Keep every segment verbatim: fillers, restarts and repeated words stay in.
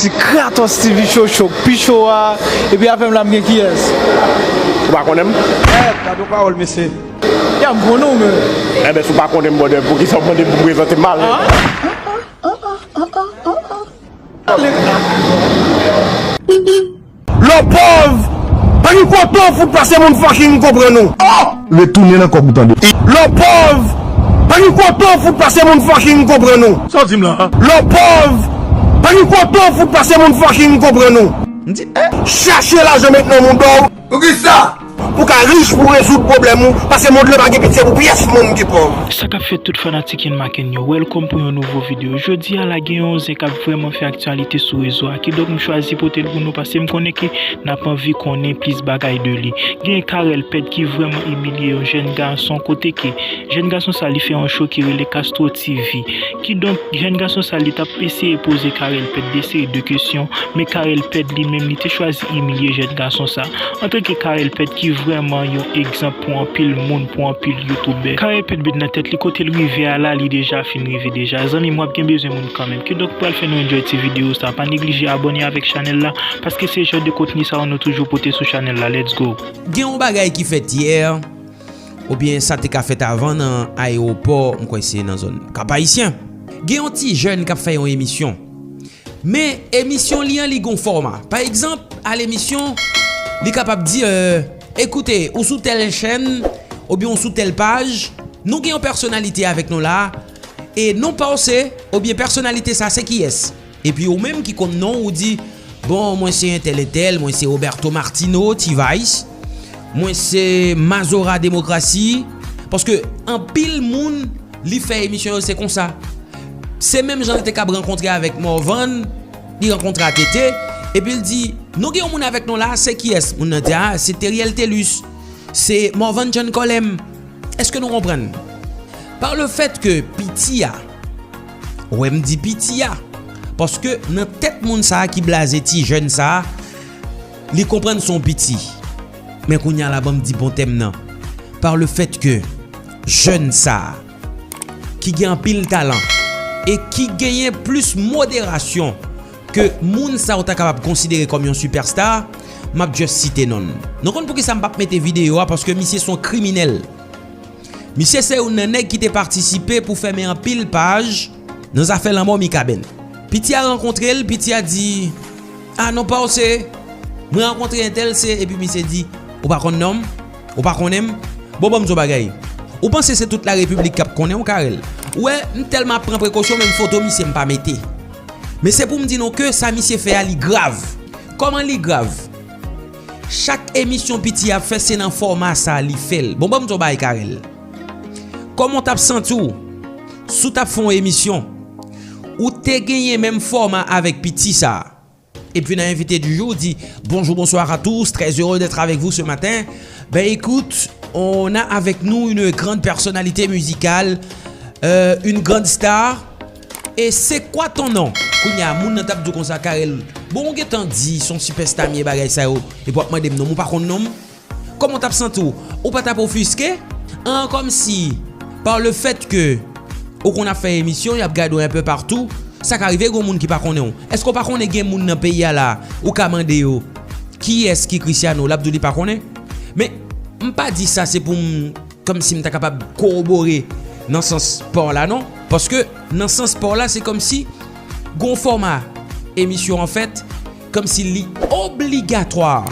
Ti Kratos T V Show, show k pi cho a. Epi avè m la, m gen kiyès? Ou pa konnen m? Èt, gade yon pawòl, mesye. Ya, m konnen w, men. Enben, si w pa konnen m, brother, poukisa w mande m pou m prezante m mal? Lè w pòv, pa gen kote w fout pase moun fucking konprann ou. Retounen nan kòb ou tande. Lè w pòv, pa gen kote w fout pase moun fucking konprann ou. Sa w di m la? Lè w pòv, pa gen kote w fout pase moun fucking konprann ou. M di, eh? Chache lajan met nan mouda w. Poukisa? Pou ka rich, pou rezoud pwoblèm ou, paske mond lan pa gen pitye pou pyès moun ki pòv. Sa k ap fèt tout fanatik Ian Maken yo, welcome pou yon nouvo videyo. Jodi a la gen yon zen k ap vrèman fè aktyalite sou rezo a, kidonk m chwazi pote l pou nou paske m konnen ke n ap anvi konnen plis bagay de li. Gen Carel Pèt ki vrèman imilye yon jèn gason kote ke jèn gason sa li fè yon show ki rele Castro T V. Kidonk, jèn gason sa li t ap eseye poze Carel Pèt de seri de kesyon, men Carel Pèt li menm li te chwazi imilye jèn gason sa. Antanke Carel Pèt ki vrèman yon egzanp pou anpil moun, pou anpil youtubè. Carel Pèt bet nan tèt li, kote l rive a la, li deja fin rive deja. Zanmi m, w ap gen bezwen moun kanmenm. Kidonk pral fè nou enjoy ti videyo sa. Pa neglije abòne avèk chanèl la, paske se jan de kontni sa yo nou toujou pote sou chanèl la. Let's go! Gen yon bagay ki fèt yè, oubyen sa te ka fèt avan nan ayewopò, m kwè se nan zòn Kap Ayisyen. Gen yon ti jèn k ap fè yon emisyon. Men emisyon li an, li gon fòma. Pa egzanp, a lemisyon, li kapab di, euh, ekoute, ou sou tèl chèn, oubyen ou sou tèl paj, nou gen yon pèsonalite avèk nou la, e non pa w se, oubyen pèsonalite sa se kiyès? Epi ou menm ki konn non w, ou di, bon, mwen se entèl entèl, mwen se Roberto Martino, T-Vice, mwen se Mazora Demokrasi, paske anpil moun, li fè emisyon yo, se konsa. Se menm jan l te kab rankontre avèk Morvan, li rankontre a Tete, epi l di, nou gen yon moun avèk nou la, se kiyès? Moun nan di, a, se Teriel Telus, se Morvan John Colem. Èske nou konprann? Par le fait que piti a, wè m di piti a, paske nan tèt moun sa a ki blaze ti jèn sa a, li konprann se yon piti. Men kounye a la, ban m di bon tèm nan. Par le fait que jèn sa a, ki gen anpil talan e ki genyen plis moderasyon ke moun sa ou ta kapab konsidere kòm yon sipèsta, m ap just site non l. Nou konn poukisa m p ap mete videyo a? Paske misye se yon kriminèl. Misye se youn nan nèg ki te patisipe pou fèmen anpil paj nan zafè lanmò Mikaben. Piti a rankontre l, piti a di, a non pa w se, mwen rankontre entèl se, epi misye di, ou pa konn non m? Ou pa konnen m? Bon, ban m di w bagay. Ou panse se tout larepiblik k ap konnen w, Carel? Ou wè, m tèlman ap pran prekosyon, menm foto misye m pa mete. Men se pou m di nou ke sa misye fè a, li grav. Kòman li grav? Chak emisyon piti a ap fè, se nan fòma sa a li fè l. Bon, ban m di w bagay, Carel. Kòman w t ap santi w si w t ap fè yon emisyon, ou te genyen menm fòma avèk piti sa a? Et puis, dans l'invité du jour, dit bonjour, bonsoir à tous, très heureux d'être avec vous ce matin. Ben écoute, on a avec nous une grande personnalité musicale, euh, une grande star. Et c'est quoi ton nom? Kounye a, moun nan t ap di w konsa, Carel, bon, ou gentan di se yon sipèsta m ye, bagay sa yo, epi w ap mande m non m, ou pa konn non m? Kòman w t ap santi w? Ou pa t ap ofiske? An, kòmsi, par le fait que ou konn ap fè emisyon, y ap gade w enpe patou, sa ka rive gen moun ki pa konnen w. Èske w pa konnen gen moun nan peyi a la, ou ka mande yo, kiyès ki Cristiano? L ap di w li pa konnen. Men, m pa di sa se pou m, kòmsi m ta kapab kowobore nan sans pa w la, non. Paske, nan sans pa w la, se kòmsi gon fòma emisyon an fèt, kòmsi li obligatwa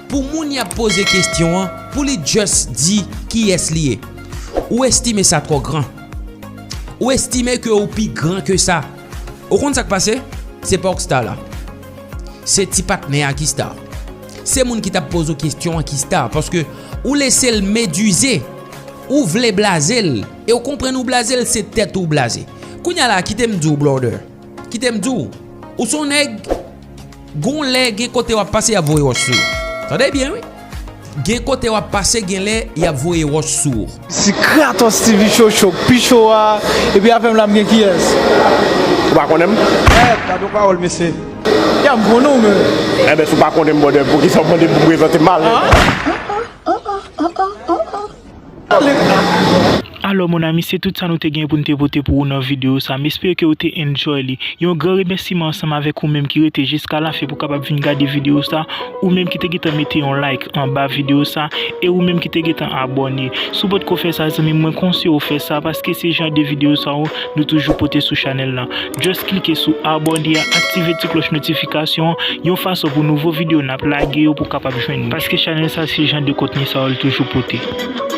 pou moun y ap poze kesyon an, pou li just di kiyès li ye. Ou estime sa twò gran. Ou estime ke ou pi gran ke sa. Ou konn sa k pase? Se pa w k star la. Se ti patnè a ki star. Se moun ki t ap poze w kesyon an ki star. Paske ou lese l medize. Ou vle blaze l. E ou konprann ou blaze l, se tèt ou w blaze. Kounye a la, kite m di w, brother. Kite m di w, ou se yon nèg, gon lè, gen kote w ap pase, y ap voye wòch sou ou. Tande byen, wi. Gen kote w ap pase, gen lè, y ap voye wòch sou ou. Si Kratos T V Show, show k pi cho a, epi avè m la, m gen kiyès? Ou pa konnen m? Èt, gade yon pawòl, mesye. Ya, m konnen w, men. Enben, si w pa konnen m, brother, poukisa w mande m pou m prezante m mal? Alò, mon ami, se tout sa nou te gen pou n te pote pou ou nan videyo sa. M espere ke ou te enjoy li. Yon gran remèsiman ansanm avèk ou menm ki rete jiska lafen pou kapab vin gade videyo sa, ou menm ki te gentan mete yon like anba videyo sa, e ou menm ki te gentan abòne. Si w potko fè sa, zanmi m, mwen konseye w fè sa, paske se jan de videyo sa yo nou toujou pote sou chanèl la. Just klike sou abòne a, aktive ti klòch notifikasyon an, yon fason pou nouvo videyo n ap lage yo pou kapab jwenn ou. Paske chanèl sa, se jan de kontni sa yo l toujou pote.